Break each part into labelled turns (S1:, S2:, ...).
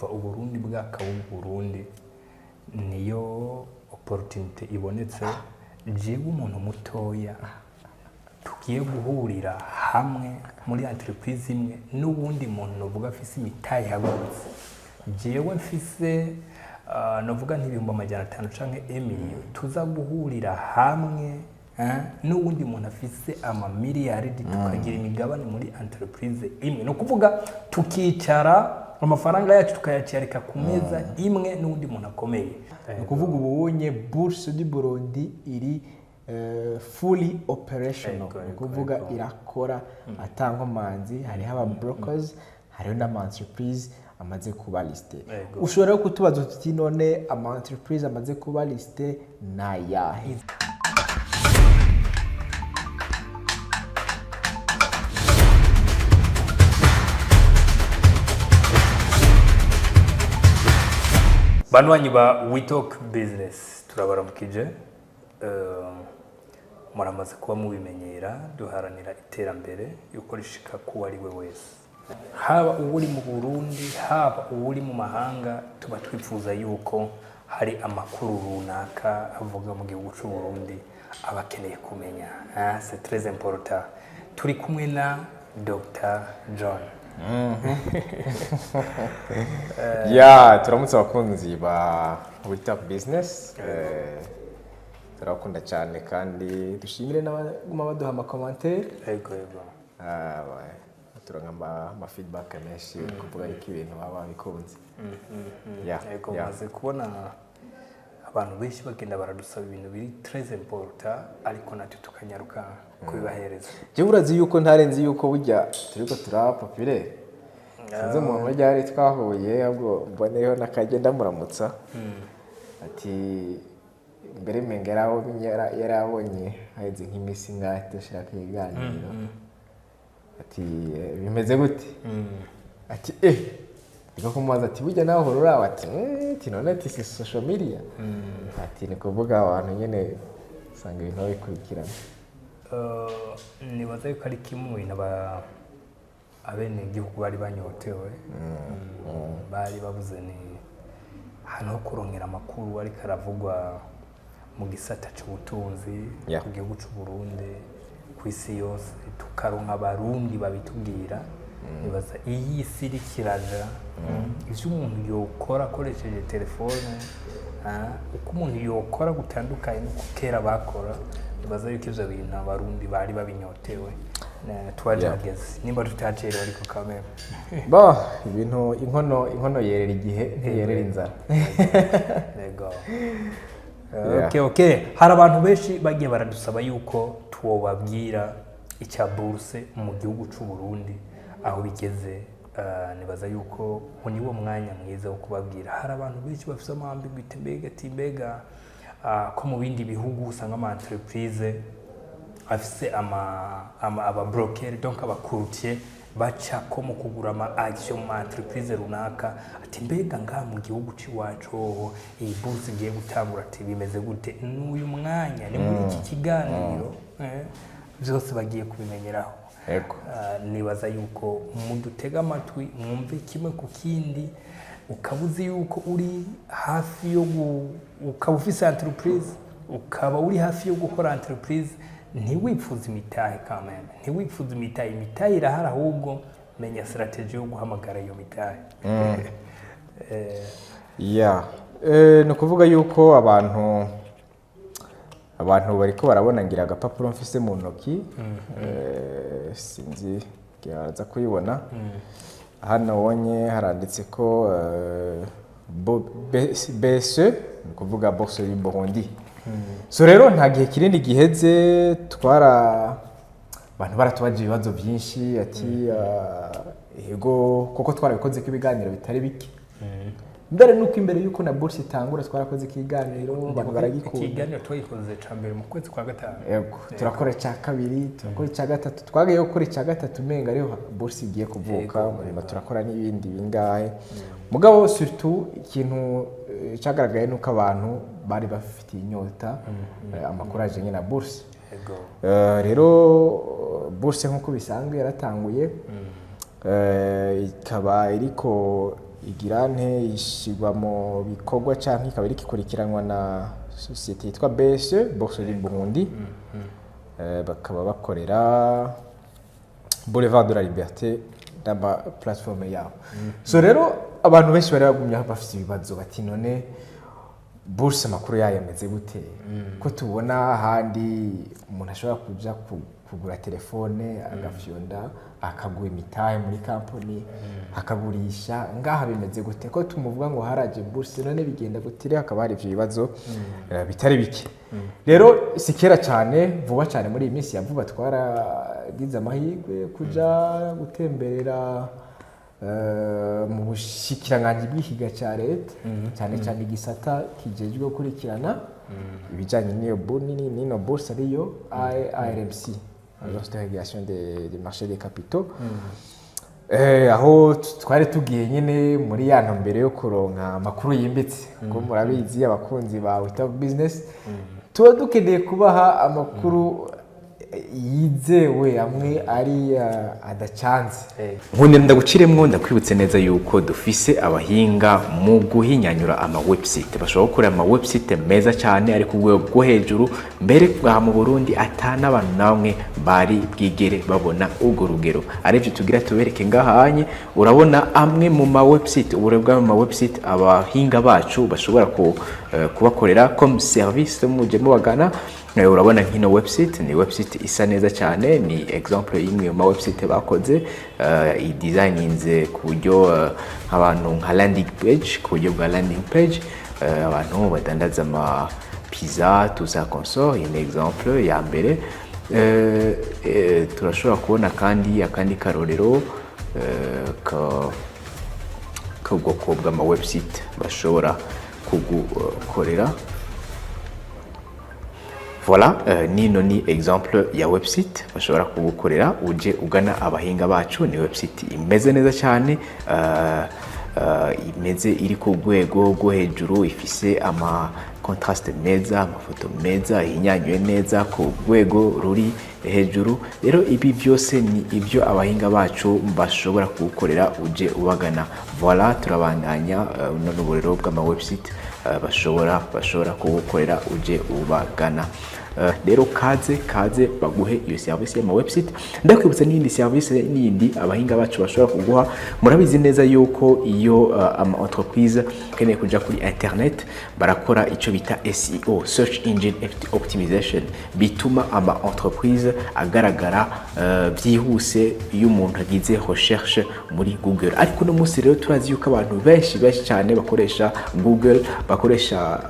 S1: Kuva Uburundi bwakaba Uburundi, niyo opportunité ibonetse. Jewe umuntu mutoya tugiye guhurira hamwe muri entreprise imwe n'uwundi muntu novuga afise imitahe ihagurutse, jewe mfise novuga nk'500 000 canke emiliyo, tuza guhurira hamwe n'uwundi muntu afise amamiliyaridi, tukagira imigabane muri entreprise imwe. Ni ukuvuga tukicara, amafaranga yacu tukayaciyarika ku meza imwe n'uwundi muntu akomeye.
S2: Ni ukuvuga ubunye Bourse du Burundi iri fully operational. Ni ukuvuga irakora atankomanzi. Hariho aba brokers, hariho n'ama entreprise amaze kuba listé. Ushobora kutubaza uti: "None ama entreprise amaze kuba listé ni ayahe?"
S1: Banywanyi ba We Talk Business, turabaramukije. Muramaze kuba mubimenyera, duharanira iterambere yuko rishika kuwo ari we wese, haba uwuri mu Burundi, haba uwuri mu mahanga. Tuba twifuza yuko hari amakuru runaka avuga mu gihugu cy'u Burundi aba akeneye kumenya. Ah, c'est très important. Turi kumwe na Dr John.
S2: Ya, turamutse abakunzi ba We Talk Business. Turabakunda cyane kandi dushimire n'abaguma baduha ama commentaires.
S1: Yego yego.
S2: Turonka ama feedback menshi kuvuga yuko ibintu baba babikunze.
S1: Yego. Maze kubona abantu benshi bagenda baradusaba ibintu biri très important, ariko natwe tukanyaruka kubibahereza.
S2: Jewe urazi yuko ntarenze yuko burya turiko turaba populaire. Sinzi umuntu ryari twahuye, ahubwo mboneyeho n'akagenda muramutsa, ati mbere menga yarabonye haheze nk'iminsi ingahe dushaka ibiganiro, ati: "Bimeze gute?" Ati: "Eh." Niko kumubaza ati: "Burya nawe uhora uraba?" Ati: Ati none," ati, "si social media?" Ati ni kuvuga abantu nyine usanga ibintu babikurikirana.
S1: Nibaza yuko ari kimwe mu bintu abenegihugu bari banyotewe. Bari babuze ni ahantu ho kurongera amakuru ariko aravugwa mu gisata c'ubutunzi ku gihugu c'u Burundi, ku isi yose, tukaronka Abarundi babitubwira. Nibaza iyi si iriko iraja, ivyo umuntu yokora akoresheje telefone, uko umuntu yokora gutandukanye n'uko kera bakora. Nibaza yuko ivyo bintu Abarundi bari babinyotewe. Twagerageze nimba tutacerewe, ariko kameme.
S2: Bo ibintu inkono yerera igihe, ntiyerera inzara.
S1: Yego. Okay. Hari abantu benshi bagiye baradusaba yuko twobabwira icya bourse mu gihugu c'u Burundi aho bigeze. Nibaza yuko ubu ni wo mwanya mwiza wo kubabwira. Hari abantu benshi bafise ama ambiguïté, mbega ati mbega ko mu bindi bihugu usanga ama entreprise afise ama aba broker, donc aba courtier baca ko mu kugura ama action mu entreprise runaka, ati mbega ngaha mu gihugu c'iwacu hoho iyi bourse igiye gutangura, ati bimeze gute? N'uyu mwanya ni muri iki kiganiro, byose bagiye kubimenyeraho. Nibaza yuko mudutega amatwi mwumve kimwe ku kindi. Ukaba uzi yuko uri hafi yo ukaba ufise entreprise, ukaba uri hafi yo gukora entreprise, ntiwipfuze imitahe kameme, ntiwipfuze imitahe. Imitahe irahari, ahubwo menya stratégie yo guhamagara iyo mitahe.
S2: Ya, ni ukuvuga yuko abantu bariko barabona ngira agapapuro mfise mu ntoki. Sinzi ngira baraza kuyibona. Hano wonye haranditse ko BSE, ni ukuvuga Bourse du Burundi. So rero nta gihe kinini giheze twara abantu baratubaje ibibazo byinshi, ati yego koko twarabikoze ko ibiganiro bitari bike mbere, nuko imbere yuko na bourse itangura twarakoze ikiganiro, abantu baragikunda.
S1: Ikiganiro twagikoze ca mbere mu kwezi kwa gatanu.
S2: Yego, turakora icya kabiri, turakora icya gatatu. Twagiye gukora icya gatatu umenga ariho bourse igiye kuvuka. Nyuma turakora n'ibindi bingahe. Mugabo surtout ikintu cyagaragaye nuko abantu bari bafitiye inyota amakuru ajanye na bourse. Rero bourse nk'uko bisanzwe yaratanguye, ikaba iriko igira nte ishyirwa mu bikorwa cyangwa ikaba iri ikurikiranwa na sosiyete yitwa BSE, Bourse du Burundi. Bakaba bakorera Boulevard de la Liberté n'ama plateforme yabo. So rero abantu benshi bari bagumye bafite ibibazo bati: "None bourse amakuru yayo ameze gute, ko tubona ahandi umuntu ashobora kuja kugura telefone agafyonda akagura imitahe muri kampani akagurisha, ngaha bimeze gute ko tumuvuga ngo haraje bourse? None bigenda gute?" Rero hakaba hari ivyo bibazo bitari bike. Rero si kera cyane, vuba cyane, muri iyi minsi ya vuba, twaragize amahirwe yo kuja gutemberera mu bushikiranganji bw'ikiga cya leta, cyane cyane igisata kijejwe gukurikirana ibijyanye n'iyo n'ino bourse, ariyo ARMC, Agence de régulation des marchés des capitaux. Aho twari tugiye nyine muri ya ntumbero yo kuronka amakuru yimbitse, kuko murabizi, abakunzi ba We Talk Business, tuba dukeneye kubaha amakuru yizewe, amwe ari adacanze.
S3: Nkunde ndaguciremwo, ndakwibutse neza yuko dufise abahinga mu guhinyanyura ama website, bashobora gukora ama website meza cyane ari ku rwego rwo hejuru, mbere aha mu Burundi ata n'abantu namwe bari bwigere babona urwo rugero. Arivyo tugira tubereke ngahanye. Urabona amwe mu ma website, ubure bw'amwe mu ma website abahinga bacu bashobora kubakorera comme service muje mubagana. Urabona nk'ino website, ni website isa neza cyane, ni exemple y'imwe mu ma website bakoze, idesigninze ku buryo abantu nka landing page, ku buryo bwa landing page, abantu badandaza ama pizza, tout ça consort. Iyi ni exemple ya mbere. Turashobora kubona kandi akandi karorero k'ubwoko bw'ama website bashobora kugukorera. Voilà, nino ni exemple ya website bashobora kugukorera uje ugana abahinga bacu. Ni website imeze neza cyane, imeze iri ku rwego rwo hejuru, ifise ama contraste meza, amafoto meza, ihinyanyuye neza ku rwego ruri hejuru. Rero ibi byose ni ibyo abahinga bacu bashobora kugukorera uje ubagana. Voilà, turabandanya. Uno ni uburero bw'ama website bashobora kugukorera uje ubagana. Rero kaze kaze baguhe iyo service y'ama website. Ndakwibutsa n'iyindi service n'iyindi abahinga bacu bashobora kuguha. Murabizi neza yuko iyo ama entreprise akeneye kuja kuri internet, barakora icyo bita SEO, search engine optimization, bituma ama entreprise agaragara byihuse iyo umuntu agize recherche muri Google. Ariko uno munsi rero turazi yuko abantu benshi benshi cyane bakoresha Google, bakoresha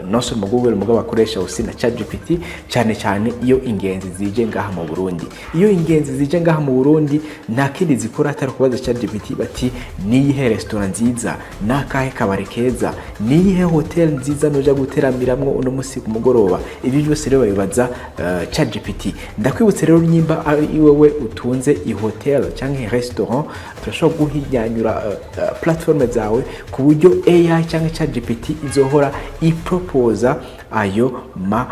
S3: non seulement Google, mugabo bakoresha aussi na ChatGPT, cyane cyane iyo ingenzi zije ngaha mu Burundi. Iyo ingenzi zije ngaha mu Burundi, nta kindi zikora atari kubaza ChatGPT bati: "Niyihe restaurant nziza? Nakahe kabare keza? Niyihe hotel nziza noja guteramiramwo uno munsi ku mugoroba?" Ibi byose rero babibaza ChatGPT. Ndakwibutse rero, nyimba ari wewe utunze i hotel cyangwa restaurant, turashobora guhinyanyura platform zawe ku buryo AI cyangwa ChatGPT izohora iproposa ayo ma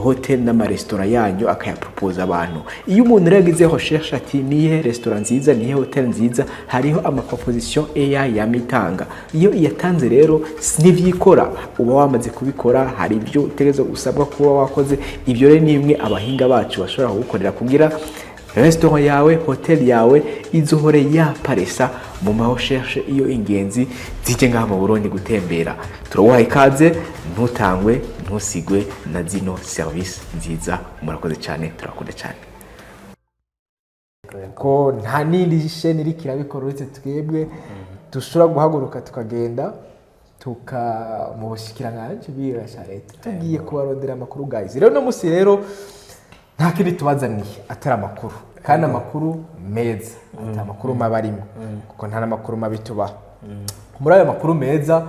S3: hotel n'amaresitora yanyu, akayaproposa abantu. Iyo umuntu rero agize recherche ati: "Nihe restaurant nziza? Nihe hotel nziza?", hariho ama proposition AI yamitanga. Iyo iyatanze rero ntivyikora, uba wamaze kubikora, hari ibyo utegerezwa usabwa kuba wakoze. Ibyo rero ni bimwe abahinga bacu bashobora kugukorera kugira restaurant yawe, hotel yawe izohore yaparesa mu ma recherche iyo ingenzi zije ngaha mu Burundi gutembera. Turaguhaye ikaze, ntutangwe, ntusigwe na zino service nziza. Murakoze cyane, turakunda cyane.
S2: Ko nta n'indi sheni iriko irabikora uretse twebwe, dushobora guhaguruka tukagenda tuka mu bushikiranganji bw'igihugu cya leta tugiye kubarondera amakuru. Guys, rero uno munsi rero nta kindi tubazaniye atari amakuru, kandi amakuru meza, atari amakuru mabi arimo, kuko nta n'amakuru mabi tubaha. Muri ayo makuru meza,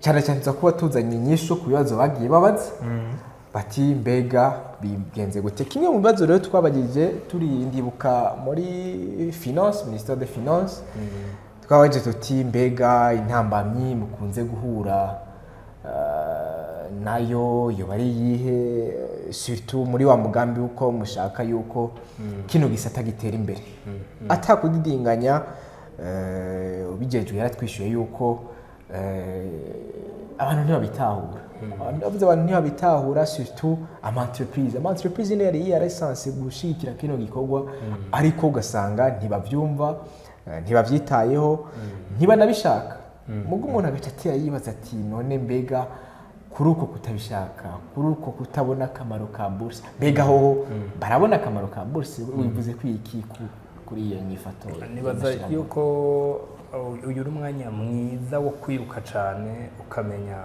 S2: cyane cyane tuza kuba tuzanye inyishu ku bibazo bagiye babaza bati: "Mbega bigenze gute?" Kimwe mu bibazo rero twabagije turi, ndibuka muri finance, ministère de finance, twabagije tuti: "Mbega intambamyi mukunze guhura nayo yoba ari iyihe, surtout muri wa mugambi wuko mushaka yuko kino gisata gitera imbere?" Atakudidinganya. Ubijejwe yaratwishyuye yuko abantu ntibabitahura. Abantu, abantu ntibabitahura, surtout ama entreprise. Ama entreprise niyo yari yarasanse gushigikira kino gikorwa, ariko ugasanga ntibavyumva, ntibavyitayeho, ntibanabishaka. Mugo umuntu agaca atera yibaza ati: "None mbega kuri uko kutabishaka, kuri uko kutabona akamaro ka bourse, mbega hoho barabona akamaro ka bourse?" Wivuze ko iki kuri iyo nyifato
S1: Nibaza
S2: y'amashirahamwe?
S1: yuko uyu ni umwanya mwiza wo kwiruka cyane, ukamenya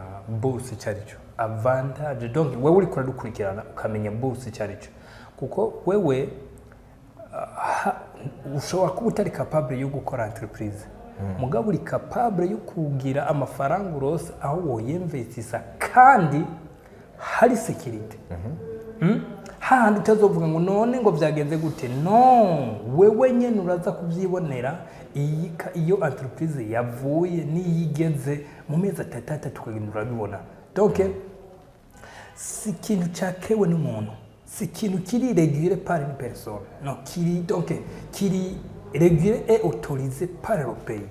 S1: bourse icyo ari cyo, avantage. Donc wewe uriko uradukurikirana, ukamenya bourse icyo ari cyo, kuko wewe ushobora kuba utari capable yo gukora entreprise, mugabo uri capable yo kugira amafaranga urose aho woyinvestisa kandi hari sécurité. Hahandi utazovuga ngo none ngo byagenze gute. No wewe nyene uraza kubyibonera iyo entreprise yavuye n'iyo igeze mu mezi 3, ukagenda urabibona. Donc si ikintu cyakewe n'umuntu, si ikintu kiri régulé par une personne, no kiri, donc kiri régulé et autorisé par le pays.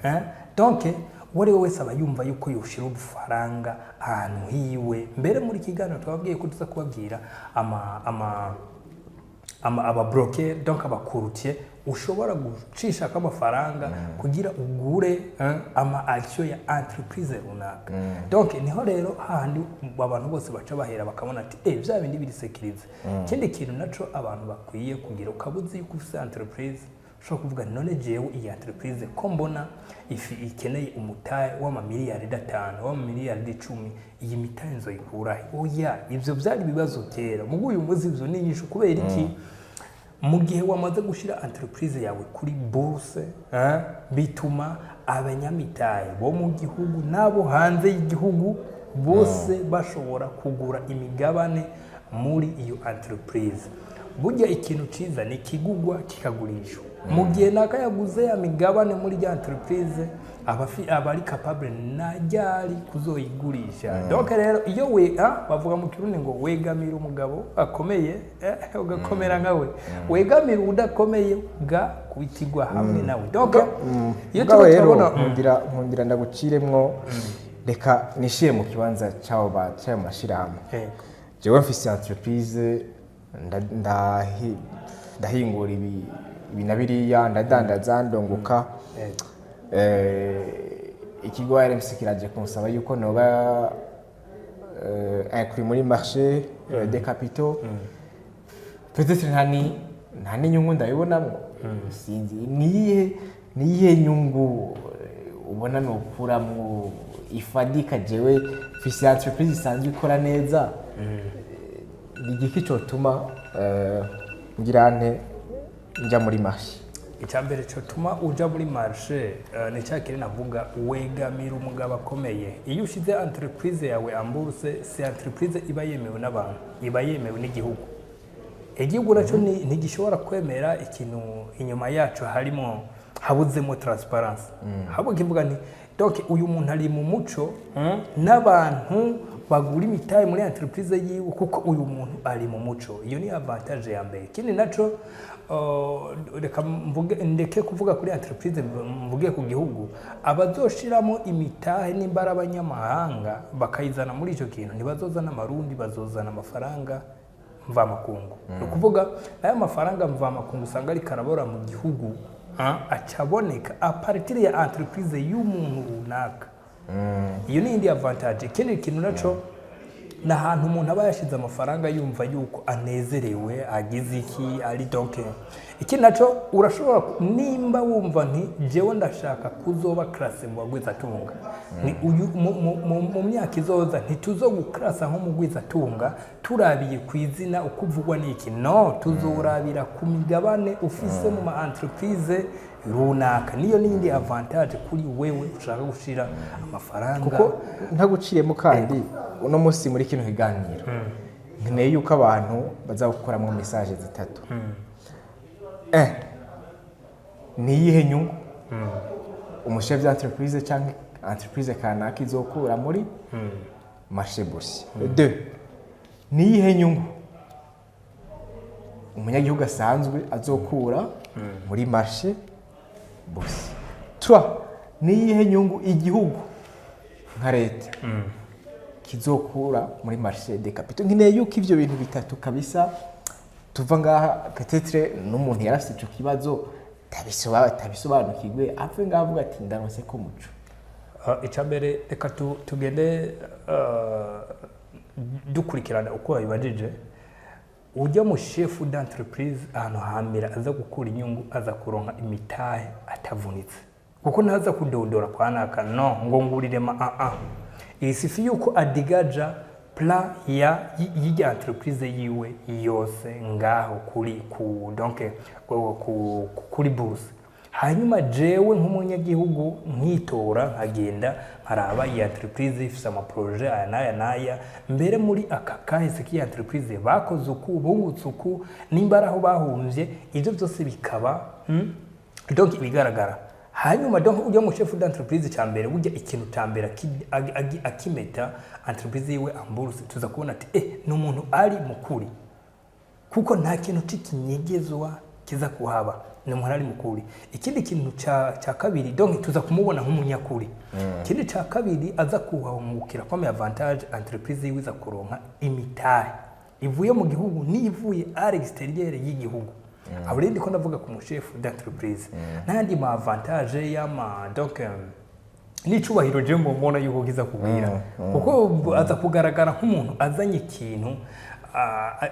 S1: Hein? Donc uwo ari we wese aba yumva yuko yoshira udufaranga ahantu hiwe. Mbere muri kiganiro twababwiye ko tuza kubabwira ama aba broker, donc aba courtier ushobora gucishako amafaranga kugira ugure ama action ya entreprise runaka. Donc niho rero hahandi abantu bose baca bahera bakabona ati: "Eh, bya bindi biri sécurisé." Ikindi kintu naco abantu bakwiye kugira, ukaba uzi yuko ufise entreprise, ushobora kuvuga: "None jewe iyi entreprise ko mbona ifi ikeneye umutahe w'amamiliyaridi 5, w'amamiliyaridi 10, iyi mitahe nzoyikurahe?" Oya, ivyo byari ibibazo kera. Mugu uyu munsi ivyo ni inyishu. Kubera iki? Mu gihe wamaze gushyira entreprise yawe kuri bourse, bituma abanyamitahe bo mu gihugu n'abo hanze y'igihugu bose bashobora kugura imigabane muri iyo entreprise. Burya ikintu cyiza ni ikigugwa kikagurishwa. Mu gihe naka yaguze ya migabane muri rya entreprise, aba ari capable na ryari kuzoyigurisha. Donc rero iyo we bavuga mu Kirundi ngo wegamira umugabo akomeye, ugakomera nkawe, wegamira udakomeye ga kubitigwa hamwe nawe. Donc iyo
S2: Mugabo
S1: turiko
S2: rero
S1: turabona
S2: nkundira ndaguciremwo, reka nishire mu kibanza cy'abo cy'ayo mashirahamwe. Jewe mfise entreprise, ndahingura ibi na biriya, ndadandaza, ndunguka. Ikigo RMC kiraje kunsaba yuko noba inclus muri marché des capitaux. Peut-être nta n'inyungu ndabibonamwo, sinzi. Niyihe nyungu ubona nokuramwo ifadika, jewe mfise entreprise isanzwe ikora neza? Ni igiki cotuma ngira nte nja muri marché?
S1: Icya mbere cyotuma uja muri marché ni cya kintu navuga: wegamira umugabo akomeye. Iyo ushize entreprise yawe en bourse, si entreprise iba yemewe n'abantu, iba yemewe n'igihugu. Igihugu nacyo ntigishobora kwemera ikintu inyuma yacu harimo habuzemo transparence. Ahubwo kivuga nti: "Donc uyu muntu ari mu muco n'abantu bagura imitahe muri entreprise yiwe, kuko uyu muntu ari mu muco." Iyo ni avantage ya mbere. Ikindi naco, reka mvuge, ndeke kuvuga kuri entreprise, mvuge ku gihugu. Abazoshiramo imitahe, nimba ari abanyamahanga bakayizana muri icyo kintu, ntibazozana amarundi, bazozana amafaranga mvamakungu. Ni ukuvuga n'ayo mafaranga mvamakungu usanga ariko arabora mu gihugu, aca aboneka à partir ya entreprise y'umuntu runaka. Iyo ni indi avantage. Ikindi kintu naco ni ahantu umuntu aba yashize amafaranga yumva yuko anezerewe, agize iki ari. Donc ikindi naco urashobora nimba wumva nti: "Jewe ndashaka kuzoba classé mu bagwizatunga," ni uyu mu myaka izoza ntituzogukarasa nko mu gwizatunga turabiye ku izina uko uvugwa n'iki, no tuzorabira ku migabane ufise mu ma entreprise runaka. Niyo n'iyindi avantage kuri wewe ushaka gushira amafaranga.
S2: Kuko ntaguciyemo kandi, uno munsi muri kino kiganiro nkeneye yuko abantu baza gukuramo message zitatu. Ni iyihe nyungu umu chef d'entreprise cyangwa entreprise kanaka izokura muri marché boursier? Deux, ni iyihe nyungu umunyagihugu asanzwe azokura muri marché Bourse trois, ni iyihe nyungu igihugu nka leta kizokura muri marché des capitaux? Nkeneye yuko ivyo bintu bitatu kabisa tuva ngaha, peut-être n'umuntu yarafise ico kibazo tabisobanukirwe, ave ngaha avuga ati: "Ndaronse ko muco."
S1: Icya mbere, reka tugende dukurikirana uko wabibajije. Ujya mu chef d'entreprise, ahantu hambere aza gukura inyungu, aza kuronka imitahe atavunitse, kuko ntaza kudodora kwa naka no ngo ngurire ma a a il suffit yuko adigaja plan ya y'irya entreprise yiwe yose ngaho kuri ku donc kuri bourse. Hanyuma jewe nk'umunyagihugu nkitora, nkagenda nkaraba iyi entreprise ifise ama projets aya n'aya n'aya, mbere muri aka kahise k'iyi entreprise bakoze uku, bungutse uku, nimba ari aho bahumvye, ibyo byose bikaba donc ibigaragara. Hanyuma donc ujya mu chef d'entreprise, cya mbere burya, ikintu cya mbere akimeta entreprise yiwe en bourse, tuza kubona ati ni umuntu ari mukuri, kuko nta kintu c'ikinyegezwa kiza kuhaba, ni umuntu ari mukuri. Ikindi kintu ca kabiri, donc tuza kumubona nk'umunyakuri. Ikindi ca kabiri aza kuhungukira comme avantage, entreprise yiwe iza kuronka imitahe ivuye mu gihugu n'ivuye à l'extérieur y'igihugu. Aho rero ndiko ndavuga ku mu chef d'entreprise n'ayandi ma avantage y'ama donc n'icubahiro je mbona yuko kiza kugwira, kuko aza kugaragara nk'umuntu azanye ikintu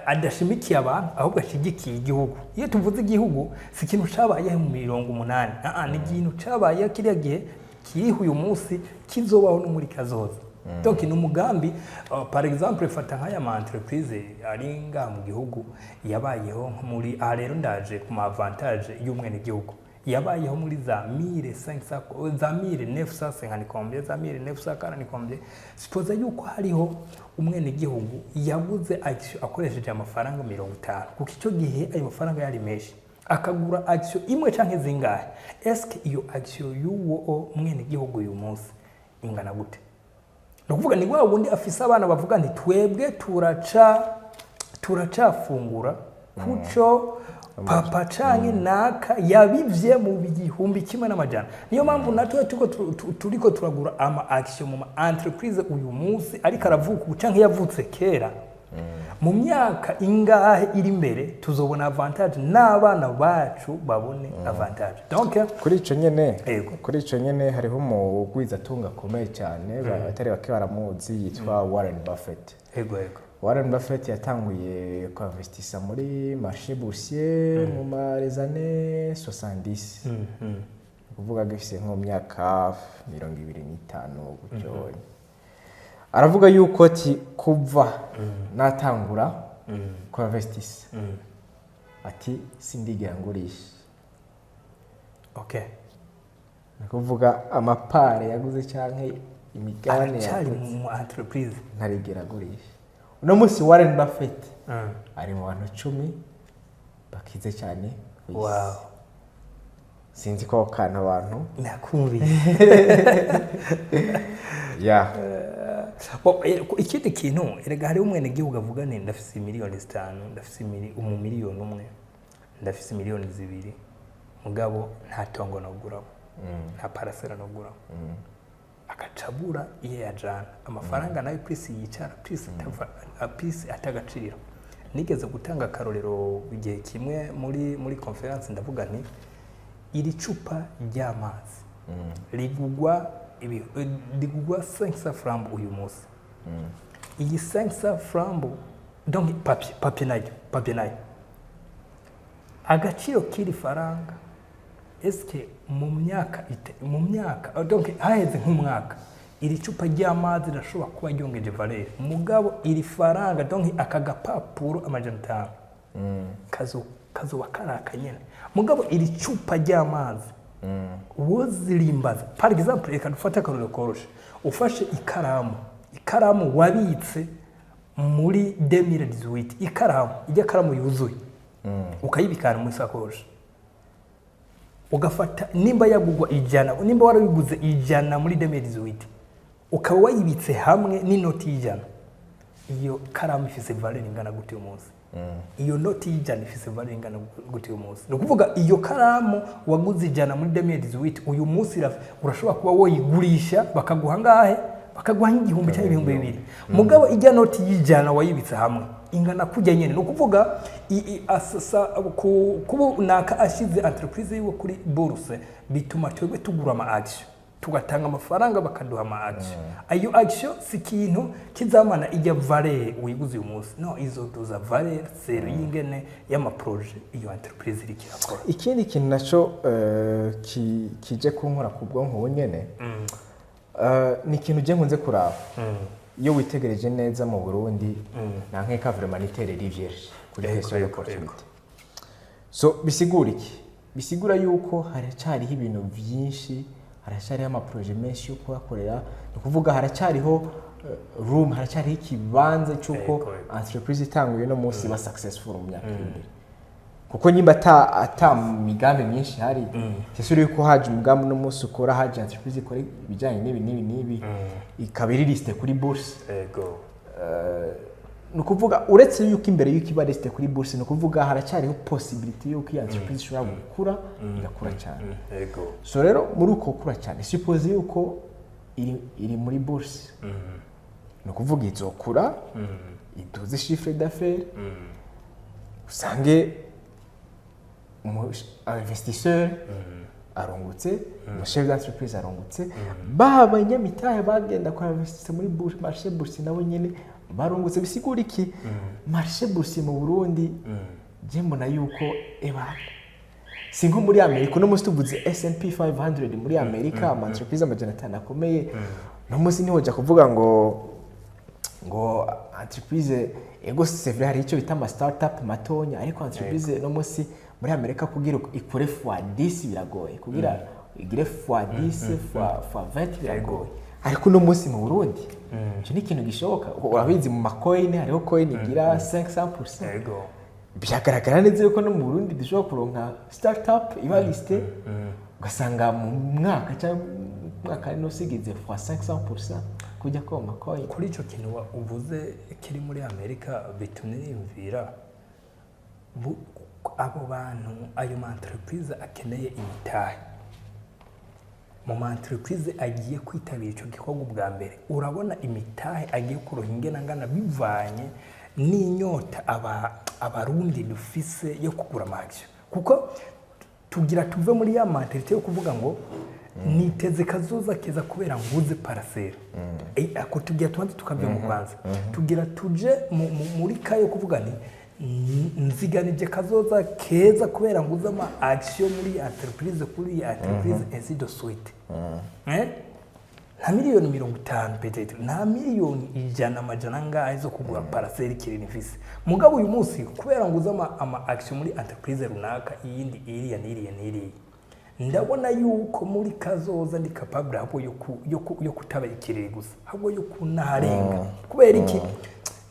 S1: adashimikiye abantu, ahubwo ashigikiye igihugu. Iyo tuvuze igihugu, si ikintu cabayeho mu 80, ni ikintu cabayeho kiriya gihe, kiriho uyu munsi, kizobaho no muri kazoza. Donc ni umugambi. Par exemple, fata nk'aya ma entreprise ari ngaha mu gihugu yabayeho nko muri aha. Rero ndaje ku ma avantage y'umwenegihugu. Yabayeho muri za 1500, za 1950 combien, za 1940 combien. Suppose yuko hariho umwenegihugu yaguze action akoresheje amafaranga 50, kuko icyo gihe ayo mafaranga yari menshi, akagura action imwe canke zingahe. Eske iyo action y'uwo mwenegihugu uyu munsi ingana gute? Ni ukuvuga ni wa wundi afise abana bavuga nti: "Twebwe turacafungura kuco papa canke naka yabivye mu 1100." Niyo mpamvu natwe turiko turiko turagura ama action mu ma entreprise uyu munsi ariko aravuka ubu canke yavutse kera. Mu myaka ingahe iri imbere tuzobona avantage, n'abana bacu babone avantage. Donc
S2: Kuri ico nyene,
S1: Yego.
S2: kuri ico nyene, hariho umugwizatunga akomeye cyane, abatari bake baramuzi, yitwa Warren Buffett.
S1: Ego.
S2: Warren Buffett yatanguye kuinvestisa muri marché boursier mu ma les années 70, ni ukuvuga gifise nko mu myaka 25 gutyo. Aravuga yuko ati: "Kuva natangura kuinvestisa," ati, "sindigera ngurisha." Ni ukuvuga ama parts yaguze canke imigabane
S1: Aracari
S2: yaguze,
S1: mu entreprise.
S2: ntarigera agurisha. Uno munsi Warren Buffett ari mu bantu 10 bakize cyane ku isi. Sinzi ko ako kantu abantu
S1: Nakumvise.
S2: Ya.
S1: Bo, ikindi kintu erega, hariho umwenegihugu avuga nti: "Ndafise miliyoni 5, ndafise 1 umwe, ndafise miliyoni 2, mugabo nta tongo noguramo, nta parcelle noguramo." Akacabura iyo yajana amafaranga nayo plus yicara, plus atava, plus atagaciro. Nigeze gutanga akarorero igihe kimwe muri conférence, ndavuga nti: "Iri cupa ry'amazi rigugwa 500 francs uyu munsi. Iyi 500 francs, donc papier nayo, agaciro k'iri faranga, eske mu myaka, donc haheze nk'umwaka, iri cupa ry'amazi rirashobora kuba ryongeje valeur? Mugabo iri faranga, donc aka gapapuro 500, kazoba kari akanyene. Mugabo iri cupa ry'amazi wozirimbaza, par exemple, reka dufate akarorero koroshe: ufashe ikaramu wabitse muri 2018, ikaramu ijya karamu yuzuye, ukayibikana muri sakoshi, ugafata nimba yagugwa 100, nimba warabiguze 100 muri 2018, ukaba wayibitse hamwe n'inoti y'100, iyo karamu ifise valeur ingana gute uyu munsi?" Iyo noti y'ijana ifise valeur ingana gute uyu munsi? Ni ukuvuga iyo karamu waguze 100 muri 2018, uyu munsi urashobora kuba woyigurisha bakaguha ngahe? Bakaguha nk'igihumbi cyangwa 2000. Mugabo ijya noti y'ijana wayibitse hamwe ingana kujya nyene. Ni ukuvuga kuba naka ashize entreprise yiwe kuri bourse, bituma twebwe tugura ama action, tugatanga amafaranga bakaduha ama action. Ayo action si ikintu kizamana ijya valeur uyiguze uyu munsi, no izoduza valeur selon y'ingene y'ama projet iyo entreprise iriko irakora.
S2: Ikindi kintu naco kije kunkora ku bwonko ubu nyene, ni ikintu je nkunze kuraba. Iyo witegereje neza mu Burundi, nta nkeka, vraiment ni terre vierge kuri question y'opportunité. So bisigura iki? Bisigura yuko haracyariho ibintu byinshi, haracyariho ama projet menshi yo kuhakorera. Ni ukuvuga haracyariho room, haracyariho ikibanza cy'uko entreprise itanguye no munsi iba successful mu myaka iri imbere, kuko nyimba ata migambi myinshi ihari, c'est sûr yuko haje umugambi uno munsi ukora, haje entreprise ikora ibijyanye n'ibi n'ibi n'ibi, ikaba iri listée kuri bourse. Ni ukuvuga uretse yuko imbere yuko iba listée kuri bourse, ni ukuvuga haracyariho possibility yuko iyi entreprise ishobora gukura, igakura cyane. So rero muri uko gukura cyane, suppose yuko iri muri bourse, ni ukuvuga izokura, iduze chiffre d'affaires, usange umu investisseur arungutse, umu chef d'entreprise arungutse, ba banyamitahe bagenda kwa investissa muri marché boursier nabo nyene barungutse. Bisigura iki? Marché boursier mu Burundi, je mbona yuko eba si nko muri Amerika. Uno munsi tuvuze S&P 500 muri Amerika, ama entreprise 500 akomeye, uno munsi ntihoja kuvuga ngo entreprise. Ego, c'est vrai, hari icyo bita ama startup matonya, ariko entreprise no munsi muri Amerika kugira ikore fois 10 biragoye, kugira igire fois 10, fois 20 biragoye. Ariko uno munsi mu Burundi icyo ni ikintu gishoboka. Urabizi, mu ma coin hariho coin igira 500%. Biragaragara neza yuko no mu Burundi dushobora kuronka startup iba listée, ugasanga mu mwaka cyangwa mu mwaka ari usigize fois 500% kujya ko ma coin.
S1: Kuri icyo kintu uvuze kiri muri Amerika, bitumye niyumvira abo bantu, ayo ma entreprise akeneye imitahe mu ma entreprise agiye kwitabira icyo gikorwa ubwa mbere. Urabona imitahe agiye kuroha ingena ngana bivanye n'inyota abarundi dufise yo kugura ama action, kuko tugira tuve muri ya mentalité yo kuvuga ngo niteze kazoza keza kubera nguze parcelle. Ako tugira tubanze tukave mu kwanza, tugira tuje muri kayo kuvuga ni nziganije kazoza keza kubera nguze ama action muri entreprise, kuri iyi entreprise, ainsi de suite. Nta miliyoni 50 peut-être, nta miliyoni 100, amajana angahe zo kugura parcelle ikiri nifise. Mugabo uyu munsi kubera nguze ama action muri entreprise runaka, iyindi, iriya n'iriya n'iriya, ndabona yuko muri kazoza ndi capable ahubwo yo kutaba ikiriri gusa, ahubwo yo kunaharenga. Kubera iki?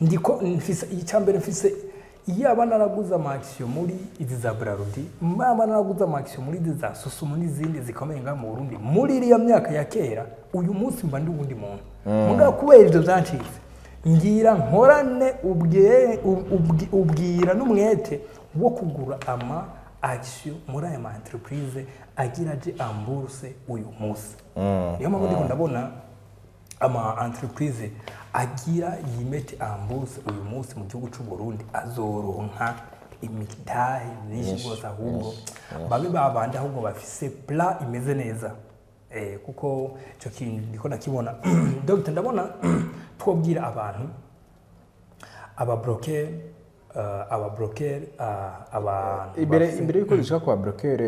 S1: Ndiko mfise icyambere, mfise iyaba naraguze ama action muri izi za Brarudi, maba naraguze ama action muri izi za Sosumo n'izindi zikomeye ngaha mu Burundi muri iriya myaka ya kera, uyu munsi mba ndi uwundi muntu. Mugabo kubera ivyo vyancitse, ngira nkorane ubwira n'umwete wo kugura ama action muri aya ma entreprise agira aje en bourse uyu munsi. Niyo mpamvu ndiko ndabona ama entreprise agira yimete en bourse uyu munsi mu gihugu cy'u Burundi azoronka imitahe myinshi rwose, ahubwo babe babandi ahubwo bafise plan imeze neza. Kuko icyo kintu ndiko ndakibona. Dr, ndabona twobwira abantu aba broker, abantu
S2: Imbere imbere yuko dushika kwa broker,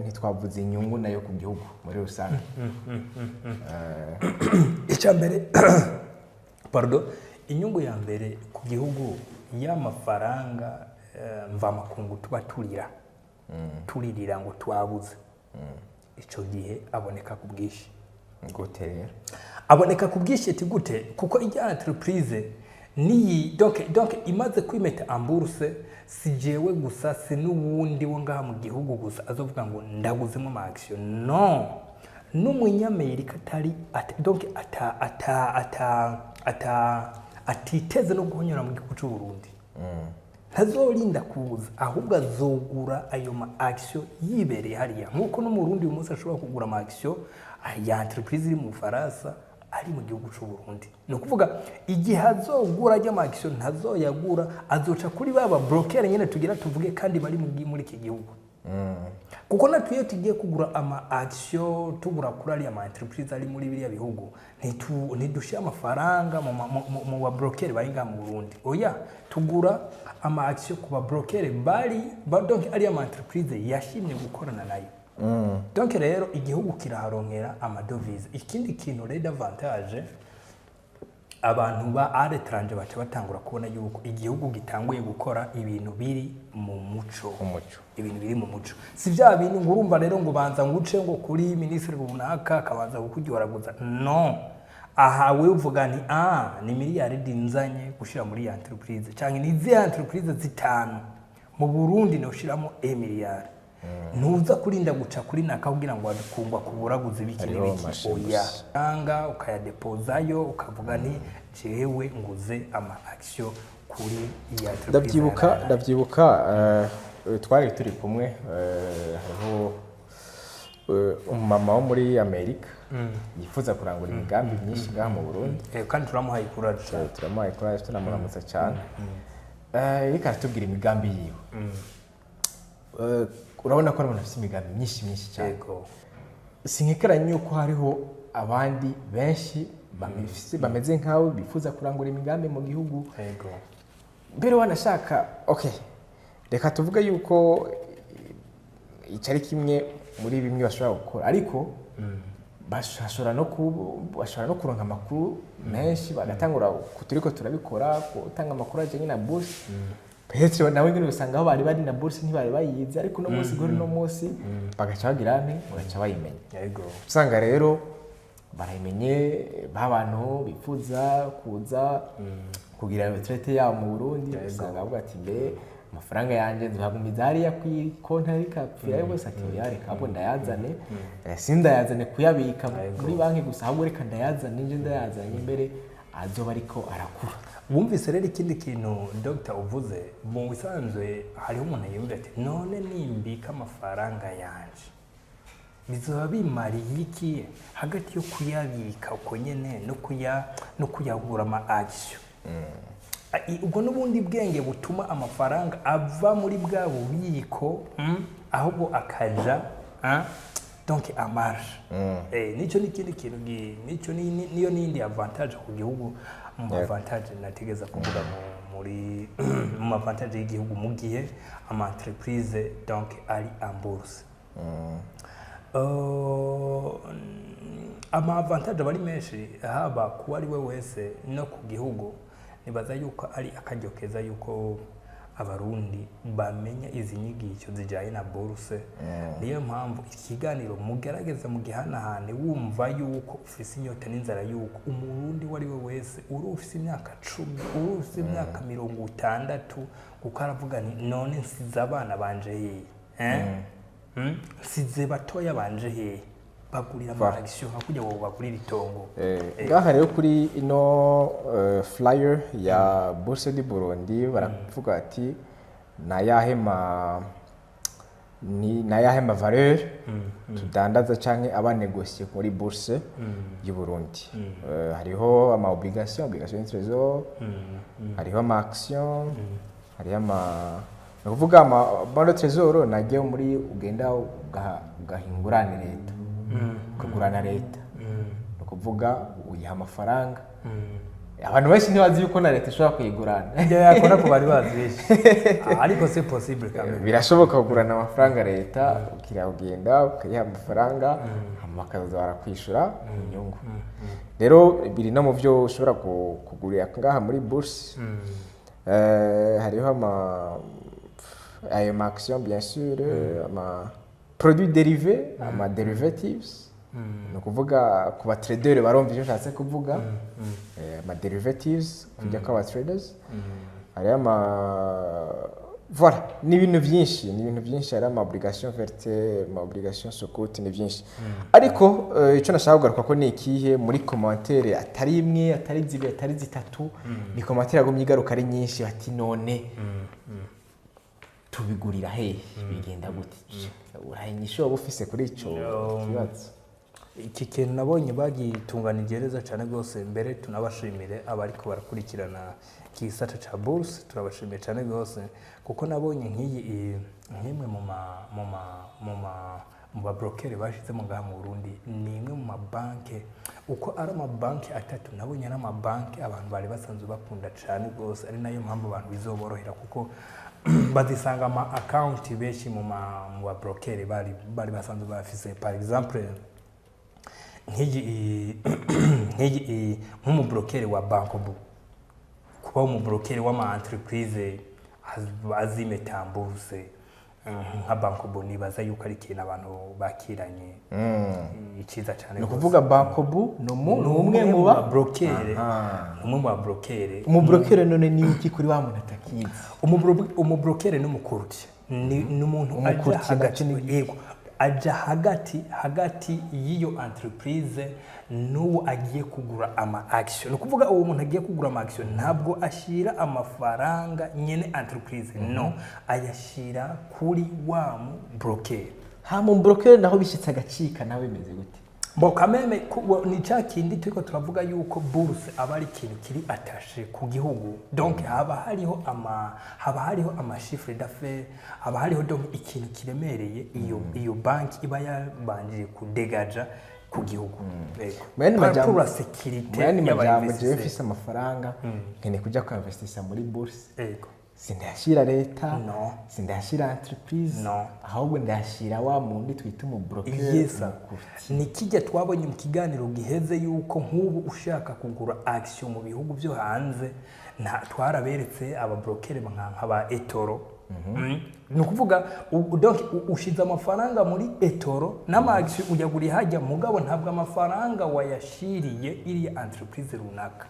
S2: ntitwavuze inyungu nayo ku gihugu muri rusange.
S1: Icya mbere, pardon, inyungu ya mbere ku gihugu y'amafaranga mvamakungu tuba turira turirira ngo twabuze, icyo gihe aboneka ku bwinshi.
S2: Gute rero?
S1: Aboneka ku bwinshi ati gute? Kuko ijya entreprise niyi donc imaze kwimeta en bourse, si jewe gusa, si n'uwundi wo ngaha mu gihugu gusa azovuga ngo ndaguzemo ama action. No n'umunyamerika atari donc ata ata ata ata atiteze no guhonyora mu gihugu cy'u Burundi. Ntazorinda kuza, ahubwo azogura ayo ma action yibereye hariya, nk'uko no mu Burundi uyu munsi ashobora kugura ama action ya entreprise iri mu Bufaransa ari mu gihugu cy'u Burundi. Ni ukuvuga igihe azogura ajya ama action, ntazoyagura, azoca kuri ba broker nyine tugira tuvuge, kandi bari muri iki gihugu, kuko natwe iyo tugiye kugura ama action, tugura kuri ariya ma entreprise ari muri biriya bihugu, ntidushyira amafaranga mu ba broker bari ngaha mu Burundi. Oya, tugura ama action ku ba broker bari donc ariya ma entreprise yashimye gukorana nayo. Donc rero igihugu kiraharonkera amadovize. Ikindi kintu rero, avantage, abantu ba à l'étranger baca batangura kubona yuko igihugu gitanguye gukora ibintu biri mu muco.
S2: Umuco.
S1: Ibintu biri mu muco, si bya bintu ngo urumva rero ngo banza nguce ngo kuri minisitiri runaka akabanza kukuryoraguza. No aha we uvuga nti: "Ah, ni miliyaridi nzanye gushyira muri iyi entreprise, cyangwa ni izihe entreprise zitanu mu Burundi noshiramo miliyari." Ntuza kurinda guca kuri naka kugira ngo kungwa kuburaguza ibiki
S2: Hariho
S1: n'ibiki.
S2: marché
S1: Oya.
S2: gusa.
S1: Cyangwa ukayadepozayo, ukavuga nti: "Jewe nguze ama action kuri iyi entreprise."
S2: Ndabyibuka.
S1: Ya.
S2: Ndabyibuka, twari turi kumwe, hariho umumama wo muri Amerika yifuza kurangura imigambi myinshi ngaha mu Burundi.
S1: Kandi turamuhaye courage cyane.
S2: Turamuhaye courage, tunamuramutsa cyane. Ariko aratubwira imigambi yiwe. Urabona ko ari umuntu afite imigambi myinshi myinshi cyane. Sinkekeranye yuko hariho abandi benshi bameze nkawe bifuza kurangura imigambi mu gihugu. Mbere wanashaka, okay, reka tuvuge yuko icyo ari kimwe muri bimwe bashobora gukora, ariko bashobora no kuronka amakuru menshi, bagatangura turiko turabikora, gutanga amakuru ajyanye na bourse. Petero nawe nyine usanga aho bari bari na bourse ntibari bayizi, ariko uno munsi, guhera uno munsi, bagaca bagira nte, bagaca bayimenya. Usanga rero barayimenye, ba bantu bifuza kuza kugira retraite yabo mu Burundi, usanga bavuga ati: "Mbe amafaranga yanjye nzagumiza hariya ku konti ariko apfirayo bose?" Ati: "Oya, reka ahubwo ndayazane. Sindayazane kuyabika muri banki gusa, ahubwo reka ndayazane, nje ndayazanye imbere azoba ariko arakura."
S1: Wumvise rero ikindi kintu dogita uvuze, mu bisanzwe hariho umuntu yiyumvira ati: "None nimbika amafaranga yanje bizoba bimariye iki hagati yo kuyabika uko nyene no kuyagura ama action?" Ubwo n'ubundi bwenge butuma amafaranga ava muri bwa bubiko, ahubwo akaja, donc en marche. Nicyo ni ikindi kintu nicyo niyo n'iyindi avantage ku gihugu, mu avantage nategeza kuvuga muri mu avantage y'igihugu mu gihe ama entreprise donc ari en bourse. Ama avantage aba ari menshi, haba ku ari we wese no ku gihugu. Nibaza yuko ari akaryo keza yuko Abarundi bamenya izi nyigisho zijyanye na bourse. Niyo mpamvu iki kiganiro mugerageza mugihanahane, wumva yuko ufise inyota n'inzara yuko Umurundi uwo ari we wese, uri ufise imyaka 10, uri ufise imyaka 60, kuko aravuga nti: "None nsize abana banje hehe, eh? Nsize batoya banje hehe?" Bagurira ama action nka kugira ngo bagurire itongo.
S2: Ngaha rero kuri ino flyer ya Bourse du Burundi baravuga ati: Nayahe ma valeur tudandaza canke aba négocié muri Bourse y'u Burundi?" Hariho ama obligation de trésor, hariho ama action, hariho ama, ni ukuvuga ama bon de trésor nagiye muri ugenda ugaha ingurane leta, ukagurana leta, ni ukuvuga uyiha amafaranga. Abantu benshi ntibazi yuko na leta ishobora kuyigurana.
S1: Ibyo yakora ku bari bazi benshi, ariko c'est possible quand même.
S2: Birashoboka kugurana amafaranga leta, ukiriya ugenda ukayiha amafaranga, hama bakaza barakwishura inyungu. Rero biri no mu byo ushobora kugurira ngaha muri bourse. Hariho ama ayo ma action bien sûr, ama produits dérivés, ama derivatives, ni ukuvuga ku ba trader barumva icyo nshatse kuvuga. Ama derivatives kujya kw'aba traders, hariho ama Voilà, ni ibintu byinshi, ni ibintu byinshi. Hari ama obligation verte, ama obligation sukuk, ni byinshi. Ariko icyo nashaka kugaruka ko ni ikihe? Muri commentaire atari imwe, atari zibiri, atari zitatu, ni commentaire yagumye igaruka ari nyinshi, bati: "None tubigurira hehe? Bigenda gute?" Uraye inyishu waba ufise kuri ico kibazo?
S1: Iki kintu nabonye bagitunganije neza cyane rwose. Mbere tunabashimire abariko barakurikirana iki gisata ca bourse, turabashimiye cyane rwose, kuko nabonye nk'iyi nk'imwe mu ma mu ma mu ma mu ba broker bashyizemo ngaha mu Burundi, ni imwe mu mabanke. Uko ari amabanki atatu, nabonye ari amabanki abantu bari basanzwe bakunda cyane rwose, ari nayo mpamvu abantu bizoborohera, kuko bazisanga ama account benshi mu ba broker bari basanzwe bafise. Par exemple, nk'iyi nk'umu broker wa Bancobu, kuba umu broker w'ama entreprise azimeta en bourse nka Bancobu, nibaza yuko ari ikintu abantu bakiranye icyiza cyane.
S2: Ni ukuvuga Bancobu ni umwe mu ba
S1: broker, ni umwe mu ba broker.
S2: Umu broker none ni iki kuri wa muntu atakizi?
S1: Umu broker ni umu courtier, ni umuntu aja
S2: Umu courtier
S1: hagati
S2: nacyo ni
S1: yego, aja hagati y'iyo entreprise n'uwo agiye kugura ama action. Ni ukuvuga uwo muntu agiye kugura ama action ntabwo ashyira amafaranga nyene entreprise, no ayashyira kuri wa mu broker.
S2: Ha, mu broker naho bishyitse agacika nawe bimeze gute?
S1: Bo kameme ni cya kindi turiko turavuga yuko bourse aba ari ikintu kiri attaché ku gihugu. Donc haba hariho ama chiffre d'affaires, haba hariho donc ikintu kiremereye iyo banki iba yabanjije kudegaja ku gihugu. Yego.
S2: Mu yandi
S1: Par
S2: majambo-
S1: pour la sécurité
S2: Mu yandi majambo, jewe
S1: y'aba-investisseurs.
S2: mfise amafaranga, nkeneye kuja kuinvestisa muri bourse, sindayashyira leta,
S1: No.
S2: sindayashyira entreprise,
S1: No.
S2: ahubwo ndayashyira wa mundi twita umu broker.
S1: Yesa, ni kijya twabonye mu kiganiro giheze yuko nk'ubu ushaka kugura action mu bihugu byo hanze, nta twaraberetse aba broker nka ba eToro. Ni ukuvuga donc ushize amafaranga muri eToro n'ama action uyaguriye hajya, mugabo ntabwo amafaranga wayashiriye iriya entreprise runaka.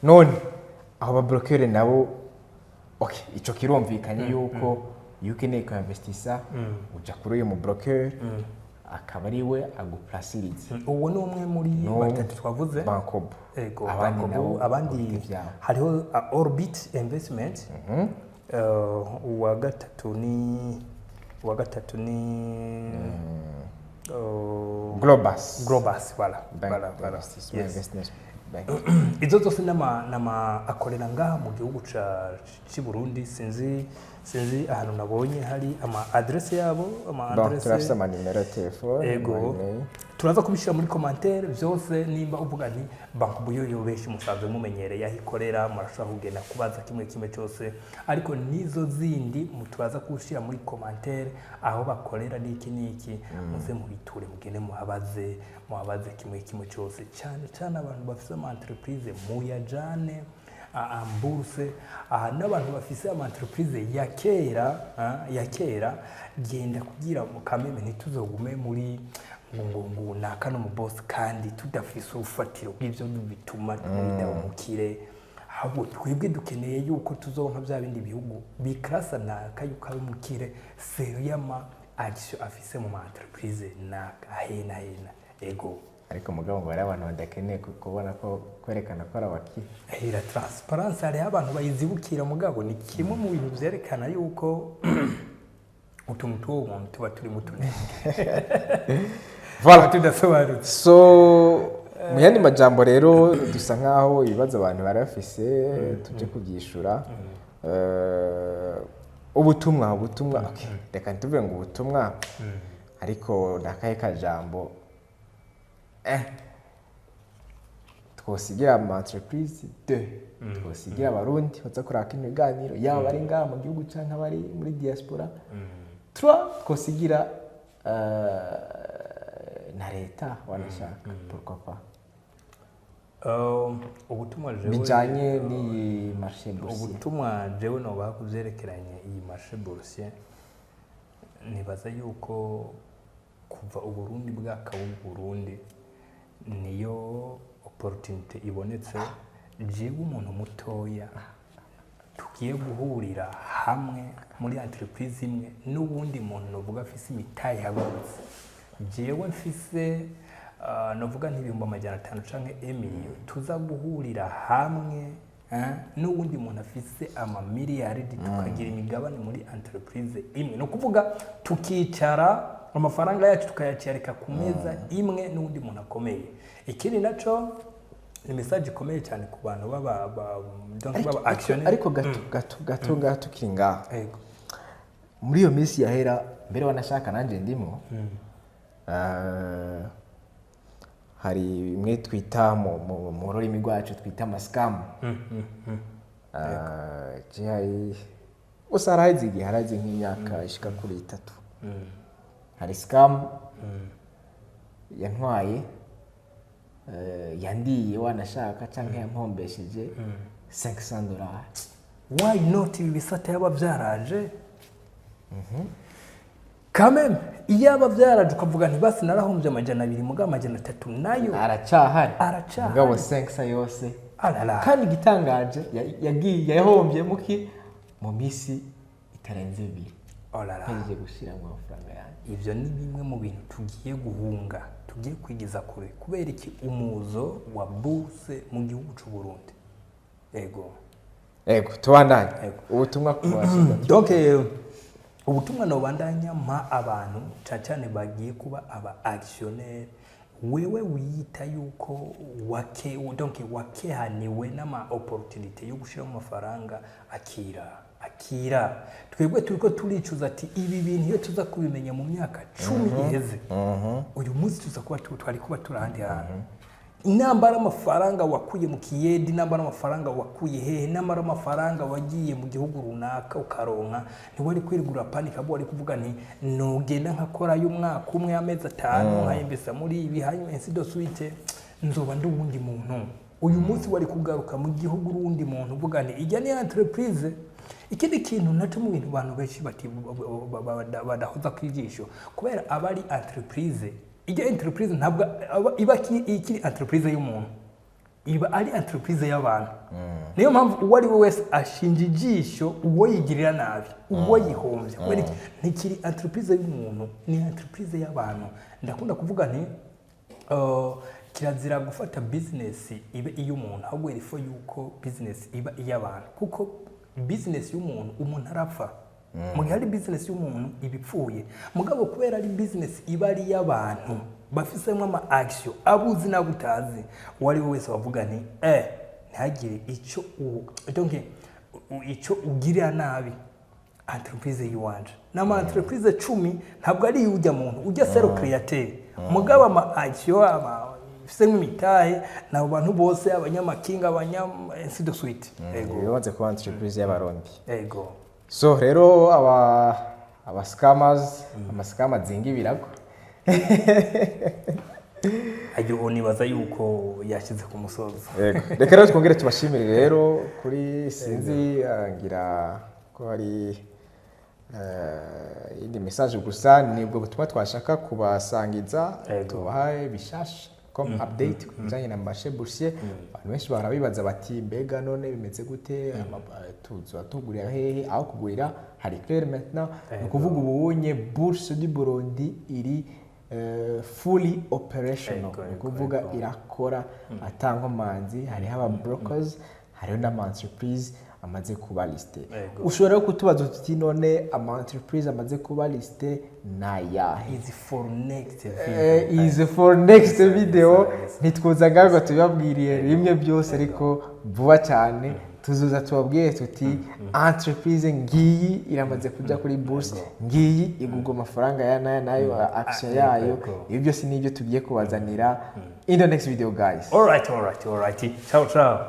S2: None aho ba broker nabo, okay, ico kirumvikanye yuko iyo ukeneye kuinvestisa uja kuri uyu mu broker, akaba ari we aguplasiriza.
S1: Uwo ni umwe muri batatu twavuze.
S2: Bancobu.
S1: Ego,
S2: abandi
S1: Bancobu,
S2: nabo
S1: abandi
S2: bafite ivyabo.
S1: Hariho Orbit Investment. Uwa gatatu ni
S2: Globus.
S1: Globus, voilà.
S2: Bank
S1: Voilà.
S2: Investissement.
S1: Yes.
S2: Investment Bank.
S1: Izo zose nama akorera ngaha mu gihugu ca cy'i Burundi. Sinzi ahantu nabonye hari ama adresse yabo, ama
S2: Bon,
S1: adresse.
S2: Turafise amanimero ya telefone,
S1: Ego.
S2: ama-email.
S1: Turaza kubishyira muri commentaire byose. Nimba uvuga nti Bancobu yoyo benshi musanzwe mumenyereye aho ikorera, murashobora kugenda kubaza kimwe kimwe cyose, ariko n'izo zindi turaza gushyira muri commentaire aho bakorera n'iki n'iki, muze mubiture, mugende muhabaze kimwe kimwe cyose, cyane cyane abantu bafise ama entreprise muyajane en bourse. Aha n'abantu bafise ama entreprise ya kera, ya kera, genda kugira mu kameme ntituzogume muri ngo naka no mu boss kandi tudafise urufatiro rw'ivyo bituma twita umukire. Ahubwo twebwe dukeneye yuko tuzoba nka bya bindi bihugu bikarasa naka yuko ari umukire sero y'ama action afise mu ma entreprise naka hena hena. Ego.
S2: Ariko mugabo ngo hari abantu badakeneye kubona ko kwerekana ko ari abakire.
S1: Hera transparence, hariho abantu bayizibukira, mugabo ni kimwe mu bintu vyerekana yuko utuntu tw'uwo muntu tuba turi mu tunenge.
S2: Voilà.
S1: Tudasobanutse.
S2: So mu yandi majambo rero, dusa nkaho ibibazo abantu bari bafise tuje kubyishura. Ubutumwa, okay, reka ntituvuge ngo ubutumwa, ariko ni akahe kajambo twosigira ama entreprise, deux twosigira Abarundi baza kuraka kino biganiro, yaba bari ngaha mu gihugu canke abari muri diaspora, trois twosigira na leta wanashaka, pourquoi pas?
S1: Ubutumwa jewe
S2: Bijanye n'iyi marché boursier.
S1: Ubutumwa jewe nobaha ku vyerekeranye iyi marché boursier, nibaza yuko kuva Uburundi bwakaba Uburundi niyo opportunité ibonetse. Jewe umuntu mutoya Tugiye guhurira hamwe muri entreprise imwe n'uwundi muntu novuga afise imitahe ihagurutse. Jewe mfise novuga nk'500 000 canke emiliyo, tuza guhurira hamwe n'uwundi muntu afise amamiliyaridi, tukagira imigabane muri entreprise imwe. Ni ukuvuga tukicara, amafaranga yacu tukayaciyarika ku meza imwe n'uwundi muntu akomeye. Ikindi naco ni message ikomeye cyane ku bantu baba donc baba actionnaire.
S2: Ariko gato gato gato ngaho, tukiri ngaho, muri iyo minsi yahera mbere, wanashaka nanjye ndimo, hari bimwe twita mu rurimi rwacu twita ama scam. Je hari gusa haraheze igihe, haraheze nk'imyaka ishika kuri 3, hari scam yantwaye, yandiye wanashaka cyangwa yampombesheje $500.
S1: Why not? Ibi bisata yaba byaraje kameme, iyaba byaraje ukavuga nti basi narahombye 200, muga 300 nayo
S2: Aracahari.
S1: Aracahari.
S2: Mugabo 500 yose.
S1: Arara.
S2: Kandi igitangaje, yagiye yahombye muki mu minsi itarenze 2
S1: Orara.
S2: ntegereje gushyiramo amafaranga yanjye.
S1: Ibyo ni bimwe mu bintu tugiye guhunga, tugiye kwigiza kure. Kubera iki? Umuzo wa bourse mu gihugu cy'u Burundi, yego.
S2: Yego, tubandanye.
S1: Yego.
S2: Ubutumwa ku bashinga.
S1: Donc ubutumwa nobandanya mpa abantu, cyane cyane bagiye kuba aba actionnaire, wewe wiyita yuko wake, donc wakehaniwe n'ama opportunité yo gushiramo amafaranga, akira, akira. Twebwe turiko turicuza ati ibi bintu iyo tuza kubimenya mu myaka 10 iheze, uyu munsi tuza kuba twari kuba turi ahandi hantu. Nambara amafaranga wakuye mu kiyedi, nambara amafaranga wakuye hehe, nambara amafaranga wagiye mu gihugu runaka ukaronka, ntiwari kwirigura panika, ahubwo wari kuvuga nti nogenda nkakora umwaka umwe, amezi 5, nkayembesa muri ibi, hanyuma ainsi de suite, nzoba ndi uwundi muntu. Uyu munsi wari kugaruka mu gihugu uri uwundi muntu, uvuga nti ijya ni entreprise. Ikindi kintu nacyo, mu bintu abantu benshi badahoza ku ijisho, kubera aba ari entreprise, ijya entreprise ntabwo iba ikiri entreprise y'umuntu, iba ari entreprise y'abantu. Niyo mpamvu uwo ari we wese ashinja ijisho uwo yigirira nabi, uwo yihombya. Kubera iki? Ntikiri entreprise y'umuntu, ni entreprise y'abantu. Ndakunda kuvuga nti kirazira gufata business ibe iy'umuntu, ahubwo il faut yuko business iba iy'abantu, kuko business y'umuntu, umuntu arapfa. Mu gihe ari business y'umuntu iba ipfuye. Mugabo kubera ari business iba ari iy'abantu bafisemo ama action, abuzi n'abo utazi, uwo ari we wese wavuga nti ntihagire icyo donc icyo ugirira nabi entreprise y'iwanje. N'ama entreprise 10 ntabwo ari iy'ujya muntu ujya c'est le créateur, mugabo ama action, ama ifise nk'imitahe nabo bantu bose, abanyamakinga, abanya ainsi de suite. Ego.
S2: Bimaze kuba entreprise y'Abarundi.
S1: Ego.
S2: So rero aba scammers, ama scam azinga ibirago.
S1: Ayo nibaza yuko yashyize ku musozo.
S2: Yego. Reka rero twongere tubashimire rero kuri sinzi, ngira ko hari iyindi message, gusa nibwo butumwa twashaka kubasangiza. Tubahaye bishasha comme update ku bijyanye na marché boursier. Abantu benshi barabibaza bati mbega none bimeze gute? Tuzoba tugurira hehe? Aho kugurira hari clair maintenant. Ni ukuvuga ubunye Bourse du Burundi iri fully operational. Ni ukuvuga irakora ata nkomanzi. Hariho aba brokers, hariho n'ama entreprise amaze kuba listé. Ushobora rero kutubaza uti none ama entreprise amaze kuba listé ni ayahe?
S1: Is for next video.
S2: Is for next video. Ntitwuza ngaho ngo tubibabwiriye rimwe byose, ariko vuba cyane tuzuza tubabwire tuti entreprise ngiyi iramaze kujya kuri bourse, ngiyi igurwa amafaranga ya naya nayo, action yayo. Ibi byose nibyo tugiye kubazanira in the next video, guys.
S1: Alright, alright, alright, ciao ciao.